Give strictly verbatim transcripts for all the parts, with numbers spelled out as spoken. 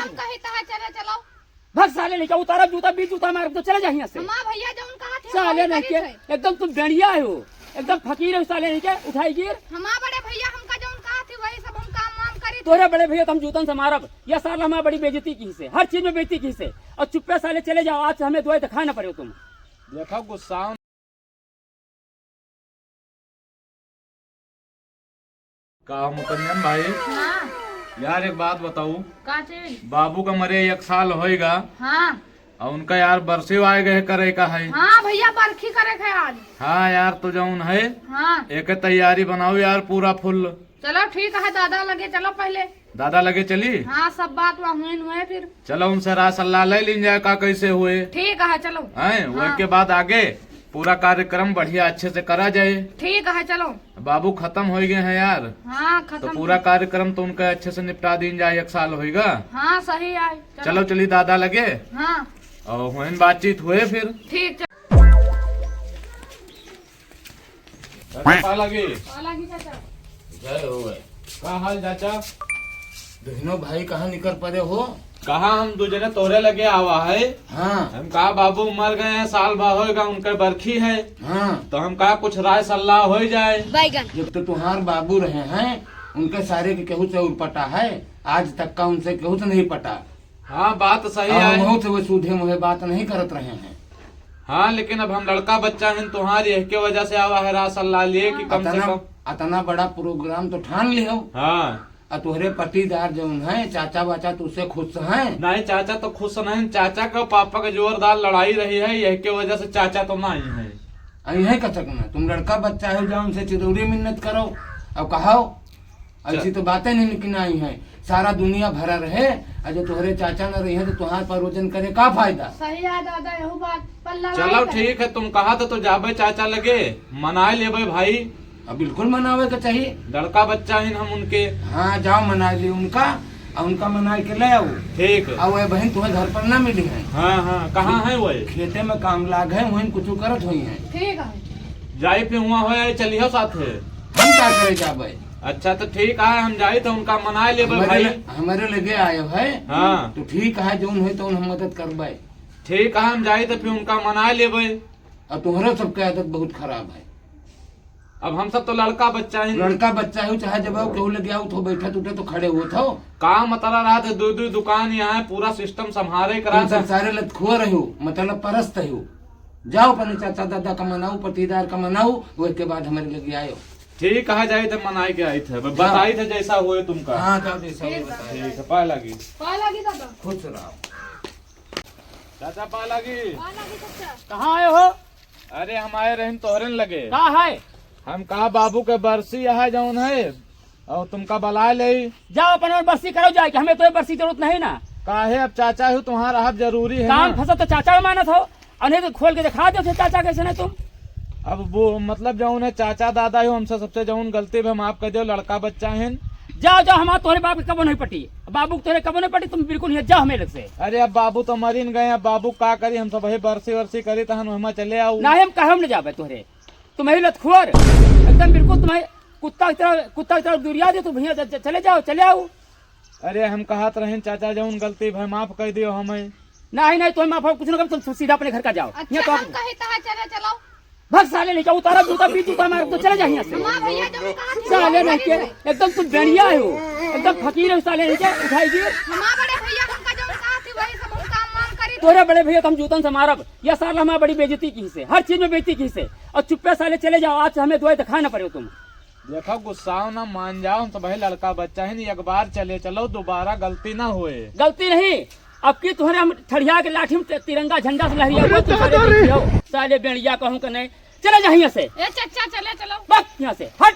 हम कही तहा चले चलो। भग साले नहीं क्या उतारा जूता, बीच जूता मार तो चले जा यहाँ से। हमार भैया जौन कहा थे साले वही नहीं करी के, थे। एकदम तुम बेड़िया हो, एकदम फकीर हो साले नहीं के, उठाई गिर। हमार बड़े भैया हमका जौन कहा थे वही सब हम काम वाम करी थे। तोरे बड़े भैया तो हम जूतन से मारब, या साला हमार बड़ी बेइज्जती की से, हर चीज में बेइज्जती की से। और चुप्पे साले चले जाओ, आज से हमें दुआई दिखाए ना पड़े तुम। देखो गुस्सा। का हो मुतन्नम भाई? हाँ। यार एक बात बताऊ। का चीज? बाबू का मरे एक साल होएगा। हाँ। और उनका यार बरसी आए गए करे का है। हाँ भैया, बरखी करे के है आज। हाँ यार, तो जौन है, हाँ। एक तैयारी बनाओ यार, पूरा फुल। चलो ठीक है, दादा लगे चलो पहले। दादा लगे चली? हाँ, सब बात वहाँ हुए हुए फिर। चलो उनसे राय सलाह ले लीन जाए का कैसे हुए। ठीक है, चलो। हैं, हाँ। वही के बाद आगे पूरा कार्यक्रम बढ़िया अच्छे से करा जाए। ठीक है, चलो। बाबू खत्म हो गए हैं यार। हाँ, तो खत्म। पूरा कार्यक्रम तो उनका अच्छे से निपटा दीन जाए, एक साल होएगा। हाँ, सही आए। चलो। चलो चली दादा लगे। हाँ। और हुए बातचीत हुए फिर। ठीक, चलो। चाचा, पा लगी। पा लगी, चाचा। जय हो गए। का हाल, चाचा? दुहिनो भाई कहाँ निकल पड़े हो? कहाँ, हम दू जने तोरे लगे आवा है। हाँ। हम कहा, बाबू मर गए हैं, साल भर होएगा, उनके बरखी है। हाँ। तो हम कहा, कुछ राय सलाह हो जाए। बैगन। जब तो तुम्हार बाबू रहे हैं, उनके सारे के केहू से उर पटा है, आज तक का उनसे केहू से नहीं पटा। हाँ, बात सही अब है। हमहू से वो सूधे मुहे बात नहीं करत रहे हैं। हाँ, लेकिन अब हम लड़का बच्चा हैं तुम्हारी, यह के वजह से आवा है राय सलाह लिए कि कम से अतना, कम। अतना बड़ा प्रोग्राम तो ठान लिहो। हाँ। आ तोहरे पटीदार जौन है, चाचा वाचा, तुझसे खुश हैं? नहीं, चाचा तो खुश नहीं। चाचा का पापा के जोरदार लड़ाई रही है, यह के वजह से चाचा तो नहीं है। आ यह कसक में तुम लड़का बच्चा हो, जाओ उनसे चिरौरी मिन्नत करो और कहो। ऐसी चल। तो बातें नहीं निकल आई हैं। सारा दुनिया भरा रहे, और जो तोहरे चाचा न रही हैं, तो तुहार परोजन करे का फायदा? सही है दादा, यहू बात पल्ला चलो वाली है। ठीक है, तुम कहा तो, तो जाबे चाचा लगे, मनाए लेबे भाई। अब बिल्कुल मनावे के चाहिए। लड़का बच्चा हैं हम उनके। हाँ, जाओ मनाए ली उनका, और उनका मनाए के ले आओ। ठीक। और वह बहन तुम्हें घर पर ना मिली है। हाँ, हाँ, कहाँ है वह? खेते में काम लाग है, वहीं कुछ करत हुई है। ठीक है। जाई फिर हुआ हो, चलियो साथे। हम का करे जाबे? अच्छा, तो ठीक है, हम जाई तो उनका मनाए लेबे हमरे भाई। ल-, हमरे लगे आए है। हाँ। तो ठीक है, जौन होई तौन हम मदद करबे। ठीक है, हम जाई तो फिर उनका मनाए लेबे। और तोहरो सबके आदत बहुत खराब है। अब हम सब तो लड़का बच्चा हैं। लड़का बच्चा हो, चाहे जब आओ, केहू लगे आओ, तो बैठत उठत तो खड़े होत हो। काम अतरा रहा था, दो दो दुकान यहाँ है, पूरा सिस्टम संभारे करा तुम सब था। सारे लतखुआ रहो, मतलब परस्त हो। जाओ अपने चाचा दादा का मनाओ, पटीदार का मनाओ, वह के बाद हमरे लगे आयो। ठीक कहा जाई थे, मनाई के आई थे, ब-, हाँ। बताई थे जैसा होए तुमका। हाँ, जाओ जैसा होए ठीक बताओ। ठीक है, पाए लागी। पाए लागी दादा। खुश रहो। चाचा पाए लागी। पाए लागी चाचा। कहाँ आए हो? अरे हम आए रहन तोहरन लगे। का है? हम कहा बाबू के बरसी यहाँ जौन है, और तुमका बलाए ले। जाओ अपन और बरसी करो जाए, कि हमें तो ये बरसी जरूरत नहीं ना। काहे अब चाचा हो तुम्हारा अब जरूरी है काम ना। फंसा तो चाचा मानत हो, और नहीं तो खोल के दिखा दो फिर चाचा कैसे ना तुम। अब वो मतलब जौन है चाचा दादा हो हमसे सबसे जौन गलती भी माफ कर दो, लड़का बच्चा है। जाओ जाओ, हमार तोहरे बाप के कबो नहीं पटी, बाबू के तोहरे कबो नहीं पटी, तुम बिल्कुल यहाँ जाओ हमें लग से। अरे अब बाबू तो मरिन गए, अब बाबू का करी, हम सब वही बरसी वरसी करी तहन वहाँ चले आओ। नहीं हम कहम न जाबे तोहरे, तुम्हें लतखुअर, एकदम बिल्कुल तुम्हें कुत्ता की तरह, कुत्ता की तरह दुरिया दे, तो भैया च-, च-, चले जाओ, चले आओ। अरे हम कहत रहन चाचा जौन गलती भाई माफ कर दियो हमें। नहीं, नहीं, तुम्हें माफ हो, कुछ ना करो, तुम सीधा अपने घर का जाओ। अच्छा, यहाँ तो हम आप कहे तहा चले चलो। भग साले नहीं क्या उतारा जूता, बीच जूता मार तो चले जा यहाँ से। हमार भैया जौन कहा थे साले वही नहीं करी के, थे। एकदम तुम बेड़िया हो, एकदम फकीर हो साले नहीं क्या उठाई दिए। हमार बड़े भैया हमका जौन कहा थे वही सब हम काम वाम करी थे। तोरे बड़े भैया तो हम जूतन से मारब, या साला हमार बड़ी बेइज्जती की से, हर चीज में बेइज्जती की से। और चुप्पे साले चले जाओ, आज से हमें दुआई दिखाए ना पड़े तुम। देखो गुस्साओ ना, मान जाओ, हम सब है लड़का बच्चा है नहीं, एक बार चले चलो, दोबारा गलती ना होए। गलती नहीं, अब की तुम्हारे हम ठड़िया के लाठी में ति-, तिरंगा झंडा से लहरिया हुआ, तुम सारे देख लो, साले बेड़िया कहूँ के नहीं। चले जा यहाँ से। ए चच्चा, चले चलो। बस यहाँ से हट,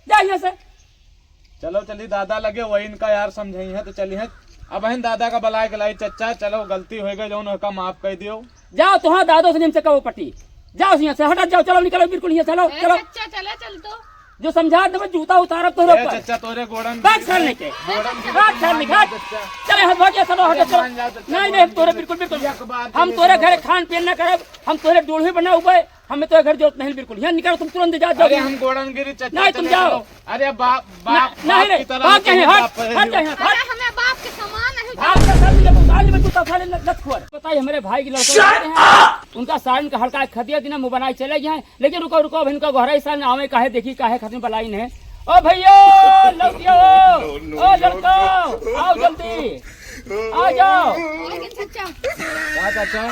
जा यहाँ से। चलो चली दादा लगे, वही इनका यार समझाई है तो चली है। अब हम दादा का बलाए के लाई, चच्चा चलो गलती हो गई, जौन ओका माफ कर दियो। जाओ, तुहार दादो से हमसे कबो पटी। जाओ यहाँ से, हटत जाओ, चलो निकलो बिल्कुल यहाँ से, चलो, ए चलो। चच्चा, चले चल तो। जो समझा देबे, जूता उतारब तोहरे ए ऊपर। चच्चा, तोरे गोड़न बात कर लेके। गोड़न बात कर लेके। चच्चा। चले, हम भागिया, चलो, हटो, चलो। मान जाओ, चच्चा, नहीं, नहीं, हम तोरे बिल्कुल, बिल्कुल। एक बात हम के तोरे लिए घरे खान पियन ना करब, हम तोरे डोढ़ी बना उबे, हमें तोरे घर जरूरत नहीं बिल्कुल। यहाँ निकलो, तुम तुरंत जा, जाओ। अरे, हम गोड़न गिरी, चच्चा, नहीं, तुम चले जाओ। चलो। अरे, बाप, ना, बाप नहीं, की तरह बाप के तुम हैं, बाप भाग, पर भाग ही के हो। हैं, भाग। अरे, हमें बाप के समान नहीं, भाग। साले लत-, लतखोर। बताई, हमरे भाई के लड़के आ रहे हैं। उनका सारन का हड़का खदिया दिना मुँह बनाए चले गए हैं। लेकिन रुको, रुको, अभी इनका गोहरा ही सारन आवे काहे, देखी काहे खातिर बलाई ने। ओ भैया, लौटियो। ओ लड़को, आओ जल्दी। आ जाओ। लेकिन चाचा। का चाचा?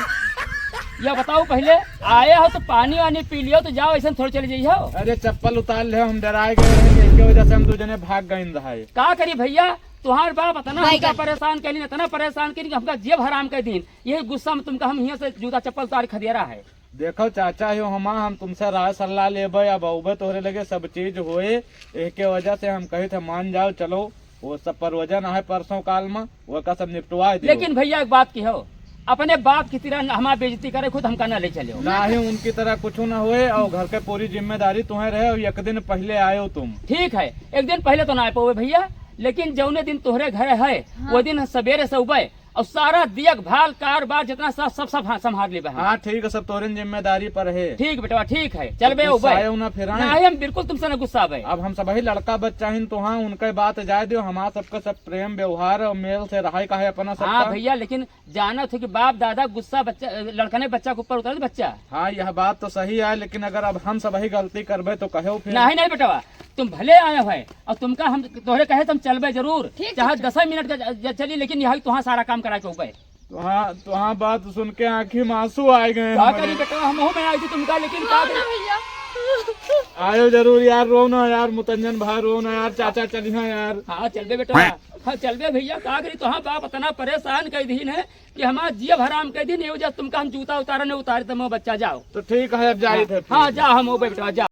या बताओ, पहिले आए हो तो पानी वानी पी लियो, तो जाओ, ऐसे थोड़े चले जाइयो। अरे चप्पल उतार ले, हम डराए गए रहे, इनके वजह से हम दो जने भाग गए रहे। का करी भैया, तुम्हार बाप इतना हमका परेशान करी, इतना परेशान करी कि हमका जियब हराम कर दीन। यही गुस्सा में तुमका हम हियाँ से जूता चप्पल उतार खदेरा है। देखो चाचा हो हमा, हम तुमसे राय सलाह लेबे, अब अउबे तोहरे लगे सब चीज होए, एके वजह से हम कही थे मान जाओ, चलो वो सब परोजन आहे परसों काल में, वो का सब निपटवा दियो। लेकिन भैया एक बात की हो, अपने बाप की तरह हमार बेइज्जती करे, खुद हमका ना ले चलो। नाही, उनकी तरह कुछ ना होए, और घर के पूरी जिम्मेदारी तुम्हें रहे, और एक दिन पहिले आयो तुम। ठीक है, एक दिन पहिले तो ना आ पावे भैया, लेकिन जौने दिन तोहरे घर है, हाँ। वो दिन सवेरे से उबे और सारा देखभाल, कार-बार जितना सब, सब, सब, हाँ, संभाल लेबे हम। हाँ, ठीक है, सब तोरे जिम्मेदारी पर है। ठीक बेटवा, ठीक है, चलबे गुस्सा उबे। आयो ना फिर आए। नहीं, हम बिल्कुल तुमसे ना गुस्सा आवे। अब हम सबही लड़का बच्चा हिन, तो हाँ, उनके बात जाए दियो, हमार सबका सब प्रेम, व्यवहार और मेल से रहाई का है अपना सबका। हाँ भैया, लेकिन जानत हो कि बाप दादा गुस्सा बच्चा, लड़कने बच्चा के ऊपर उतरत बच्चा। हाँ, यह बात तो सही है, लेकिन अगर अब हम सबही गलती करबे तो कहो फिर। नहीं, नहीं बेटवा, तुम भले आए हो और तुमका हम तोहरे कहे तो हम चलबे जरूर, ठीक, चाहे ठीक। दस मिनट का ज-, ज-, चली, लेकिन यहाँ तुहाँ सारा काम करा के उबे। तुहाँ, तुहाँ बात सुन के आँखी में आंसू आ गए का हमारे। करी बेटा, हमहू में आई थी तुमका, लेकिन का रो ना करी? भैया। आयो जरूर यार, रो ना यार, मुतंजन भाई रो ना यार, चाचा चलिहा यार। हाँ चलबे बेटा, हाँ चलबे भैया, का करी तुहाँ बाप इतना परेशान कर दीन है कि हमार जियब हराम कर दीन, ये वजह तुमका हम जूता उतारा नहीं उतारे तो बच्चा जाओ। तो ठीक है, अब जाए थे फिर। हाँ जा, हम उबे बेटा जा।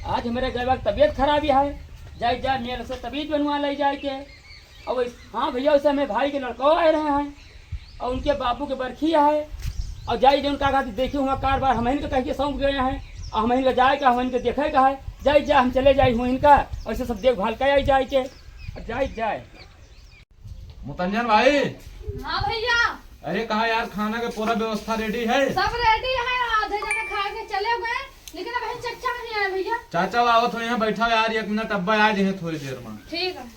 आज हमरे गैबा की तबीयत खराब ही है, जाए जाए मेल से तबीयत बनवा ले जाए के। और वैस-, हाँ भैया, वैसे हमें भाई के लड़को आए रहे हैं और उनके बाबू के बरखी है और जाए जो उनका कहते देखी हुआ कार बार हम इनके कह के सौंप गए हैं और हम इनका जाए का हम इनके देखे का है, जाए जा हम चले जाए हुआ इनका और इसे सब देखभाल कर आई जाए के और जाए जाए। मुतंजन भाई। हाँ भैया। अरे कहा यार, खाना के पूरा व्यवस्था रेडी है? सब रेडी है, आधे जने खा के चले गए, लेकिन अब चच्चा नहीं आए भैया। चाचा आवत हो, यहाँ बैठा यार, एक मिनट, अब्बा आ जाए थोड़ी देर में। ठीक है।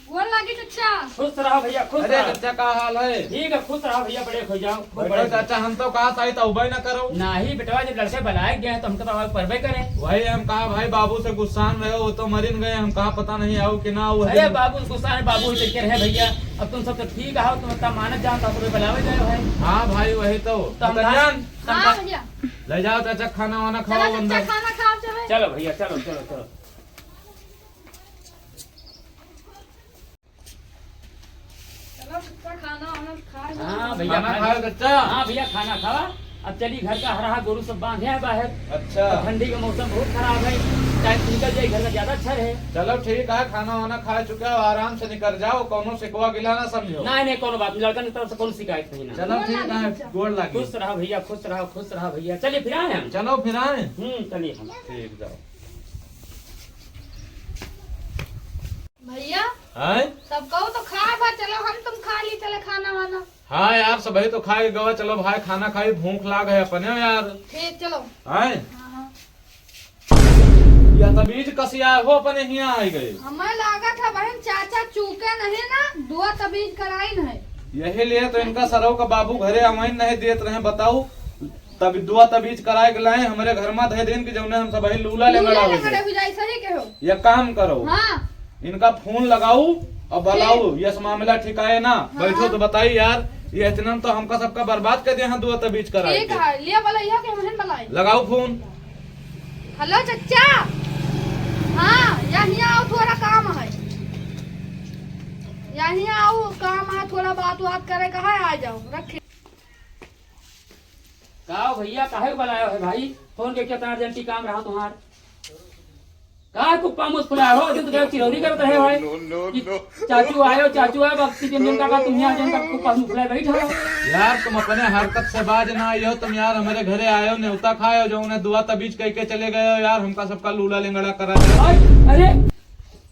गोर लागी चच्चा। खुश रहा भैया, खुश अरे रहा। चच्चा, का हाल है? ठीक है, खुश रहा भैया, बड़े हो जाओ, खूब बैठो बड़े हो। चाचा, हम तो कहा शायद अउबे ना करो। नाही बेटवा, जब लड़के बुलाए गए हैं तो हमको तो आवे परबे करे। वही हम कहा भाई, बाबू से गुस्सान रहे हो, वो तो मरिन गए, हम कहा पता नहीं आओ कि ना आओ। अरे बाबू गुस्सा है, बाबू ही चल के रहे भैया। अब तुम सब तो ठीक आओ, तुम इतना मानत जान तो तुम्हें बुलावे गए भाई। हाँ भाई, वही तो। तो हम मुतंजन, हाँ भैया। ले जाओ चाचा, खाना वाना चलो खाओ चच्चा, अंदर। खाना खाओ, चलो। चलो भैया, चलो, चलो, चलो। चलो, चच्चा, खाना वाना खा लो। हाँ, भैया, खाना खाना खाओ, चच्चा। हाँ, भैया, खाना खावा। अब चली, घर का हरहा गोरू सब बांधे हैं बाहर। अच्छा। और ठंडी का मौसम बहुत खराब है, टाइम निकल जाए, घर का ज्यादा अच्छा रहे। चलो, ठीक है, खाना वाना खा चुके हो, आराम से निकल जाओ, कोनो शिकवा गिला ना समझो। नहीं, नहीं, कोनो बात नहीं, लड़कन की तरफ से कोनो शिकायत नहीं ना। चलो, ठीक है, गोड़ लागी। खुश रहा भैया, खुश रहा, खुश रहा भैया। चलिए, फिर आए हम। चलो, फिर आए। हम्म, चलिए हम। ठीक, जाओ। भैया, हैं? सब कहो तो खाए बा, चलो हम तुम खा ली, चले खाना वाना। हाँ यार, सबही तो खाए गवा, चलो भाई खाना खाई, भूख लाग है अपने यार। ठीक, चलो। हैं? हाँ, हाँ। या तबीज कसिया हो अपने हियाँ आ गए। हमें लागत है बहन चाचा चूके नहीं ना, दुआ तबीज कराइन है। यही लिए तो इनका सरव का बाबू घरे आवाइन नहीं देत रहे, बताओ। तब दुआ तबीज कराए के लाए हमरे घर मा धए दिन कि जौने हम सबही लूला लूला लेंगड़ा हो लंगड़ा जाए। हो जाए, सही कहो। या काम करो। हाँ। इनका फोन लगाऊ और बुलाऊ, ठीक। यस मामला ठिकाए ना। हाँ। बैठो तो बताई यार, ये इतना तो हमका सबका बर्बाद कर दिया, हाँ, दुआ तबीज कराए ठीक के। है, लिया बोला, यह के हमहन बुलाई। लगाऊ फोन। हेलो चच्चा। हाँ, यहाँ आओ, थोड़ा काम है। यहाँ आओ, काम है, थोड़ा बात बात करे का है, आ जाओ, रखे। का हो भैया, काहे को बुलाया है भाई? फोन के कितना अर्जेंटी काम रहा तुम्हार? का कुप्पा मुस्कुराए हो? अभी तो गए चिरौरी करत रहे हो भाई। No, no, no, कि no। चाचू आयो, चाचू आयो, अब तीन दिन का, का तुम यहाँ जन का कुप्पा मुस्कुराए बैठा हो। यार, तुम अपने हरकत से बाज ना आयो तुम यार, हमारे घरे आयो, न्योता खायो, जो उन्हें दुआ तबीज कह के चले गए हो यार, हमका सबका लूला लेंगड़ा करा दे। अरे, अरे,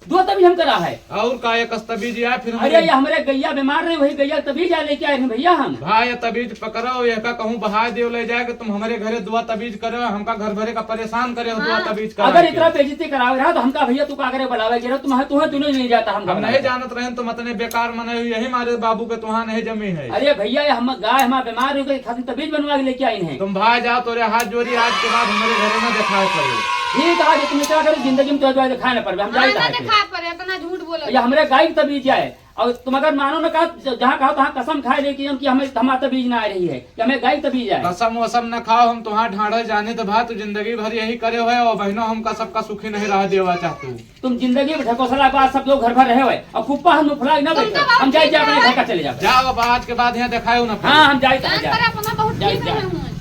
दो तबीज हम करा है। और का एक तबीज आए फिर अरे, हमरे ये हमरे गैया बीमार रही, वही गैया तबीज आए लेके आए हैं भैया हम। भाई, ये तबीज पकड़ो, ये का कहूँ बहा दियो ले जाए कि तुम हमरे घरे दुआ तबीज करे हो, हमका घर भरे का परेशान करे हो, दुआ हाँ। तबीज करा अगर के। इतना बेइज्जती करावे रहा तो हमका भैया तू का करे बुलावे के रहो, तुम्हें, तुम्हें दुनो नहीं जाता हम हम घबरा नहीं जाता। जानत रहे, तुम अतने बेकार मने हो, यही मारे बाबू के तुहाँ नहीं जमी है। अरे भैया, ये हम गाय हमार बीमार हो गई, खातिर तबीज बनवा के लेके आई हैं। तुम भाई जाओ, तोरे हाथ जोड़ी, आज के बाद हमरे घरे ना दिखाए पड़े। ठीक है, आज तुम क्या करो, जिंदगी में तो दिखाए ना पड़े, हम हाँ, जाए ना कहाँ के? दिखाए पड़े, इतना झूठ बोलो। ये हमरे गाय की तबीज है, और तुम अगर मानो ना कहा, ज-, जहाँ कहो तहाँ कसम खाए लेके हम कि हमें, हमार तबीज ना आ रही है, कि हमें गाय की तबीज है। कसम वसम ना खाओ, हम तुम्हार ढाढ़े जाने तो भा, तू जिंदगी भर यही करे हो, और बहनों हमका सबका सुखी नहीं रह देवा चाहतू। तुम जिंदगी में ढकोसला बात सब लोग घर भर रहे हुए, और कुप्पा हम फुला ना तुम बैठो, तो हम जाए, जाए अपने घर का चले जाओ। जाओ, अब आज के बाद यहाँ दिखाओ ना। हाँ, हम जाए, जान जाए। पर अपना बहुत जाए, ठीक जाए। रहे हुए।